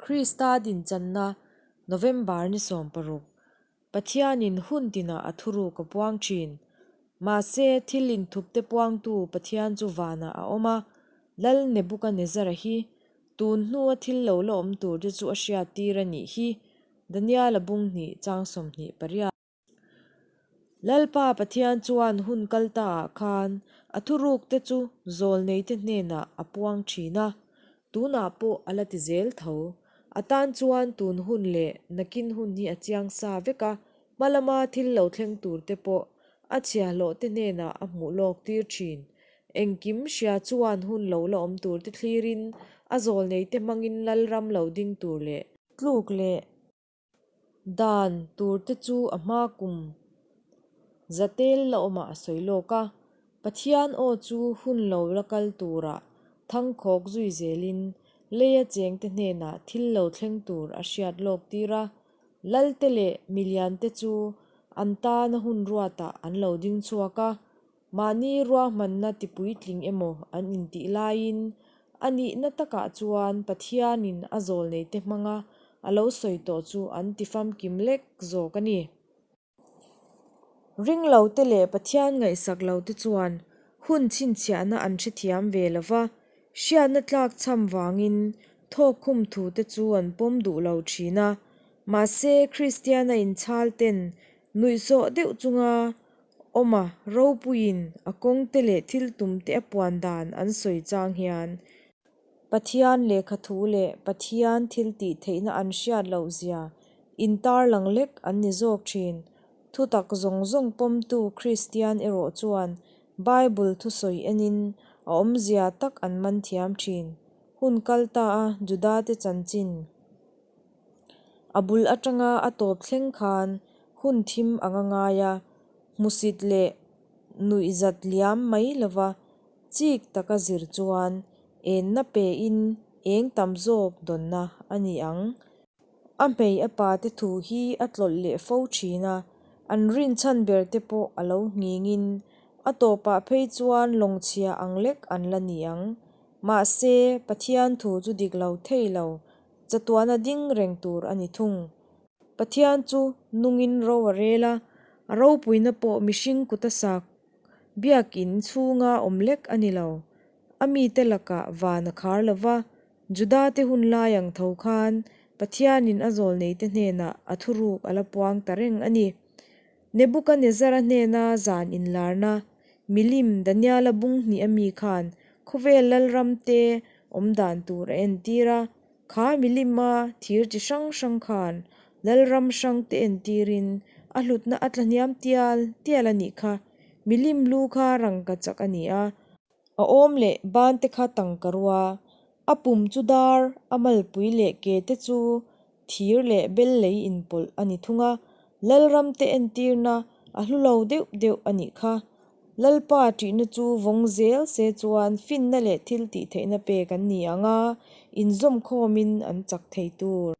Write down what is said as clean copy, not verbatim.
Krista dinchanna November ni 16, Pathianin hun tinah a thuruk a puang thin. Mahse, thil inthupte puangtu Pathian chu vanah a awm a, Lal Nebukanezzara hi tun hnua thil lo la awm turte chu a hriattir a nih hi, Daniela bung hnih chang 28. Lalpa Pathian chuan hun kal taah khan a thurukte chu zawlneite hnenah a puang thin a, tunah pawh a la ti zel tho. A tan chuan tun hun leh nakin hun hi a chiang sa vek a, hma lama thil lo thleng turte pawh a chhiahhlawhte hnenah a hmuh lawk tir thin. Engkim hria chuan hun lo la awm turte thlirin a zawlneite hmangin Lalram lo ding tur leh tluk leh Dan tur te chu a hma kum zatel la awmah a sawi lawk a, Pathian aw chu hun lo la kal turah thangkhawk zui zelin leia chengte hnenah thil lo thleng tur a hriat lawk tir a, Lalte leh miliante chu an tana hun ruatah an lo ding chhuak a, Mahni ruahmanna tipuitling emaw an intih laiin a nihna takah chuan Pathianin a zawlneite hmanga a lo sawi tawh chu an tifamkim lek zawk a ni. Ringlote leh Pathian ngaihsak lote chuan hun chhinchhiahna an hrethiam ve lo va, hriatna tlakchham vangin thawkkhum thute chu an pawm duh lo thin a. Mahse, Kristiana inchhalten nuihsawh deuh chunga Awma ropuiin a kawngte leh thil tumte a puan dan an sawi chang hian Pathian lehkha thu leh Pathian thil tih theihna an hriat loh zia intarlang lek an ni zawk thin. Thutak zawng zawng pawmtu Kristian erawh chuan Bible thusawi enin a awmzia tak an man thiam thin. Hun kal ta a Judate chanchin. A bul atanga a tawp thleng khan hun thim anga ngai a, hmusit leh nuihzat liam mai lova chik taka zir chuan enna pein eng tam zawk dawnna a ni ang. A hmei a pate thu hi a tlawlh leh fo thin a, an rinchhan ber te pawh a lo nghingin a tawpah phei chuan lawngchhia ang lek an la ni ang. Mahse, Pathian thu chu dik lo thei lo, Chatuana ding reng tur a ni thung. Pathian chu nungin ro a rel a, a ropuina pawh mihring kuta sak biakin chhunga awm lek a ni lo. A mite lakah van a khar lo va, Judate hun lai ang tho khan Pathianin a zawlneite hnenah a thuruk a la puang ta reng a ni. Nebukanezzara hnena zan inlarna milim Daniela bung hnih a mi khan khawvel lalram te awm dan tur a entir a, kha milim a thir chi hrang hrang khan lalram hrang te entirin a hlutna a tlahniam tial tial a nih kha. Milim lu kha rangka chak a ni a. A awm leh ban te kha tangka rua, a pum chu dar, a malpui leh ke te chu thir leh bel lei inpawlh a ni thung a, Lalram te entirna a hlu lo deuh deuh a nih kha. Lalpa ṭihna chu vawng zel se chuan finna leh thil tih theihna pek an ni ang a, inzawmkhawmin an chak thei tur.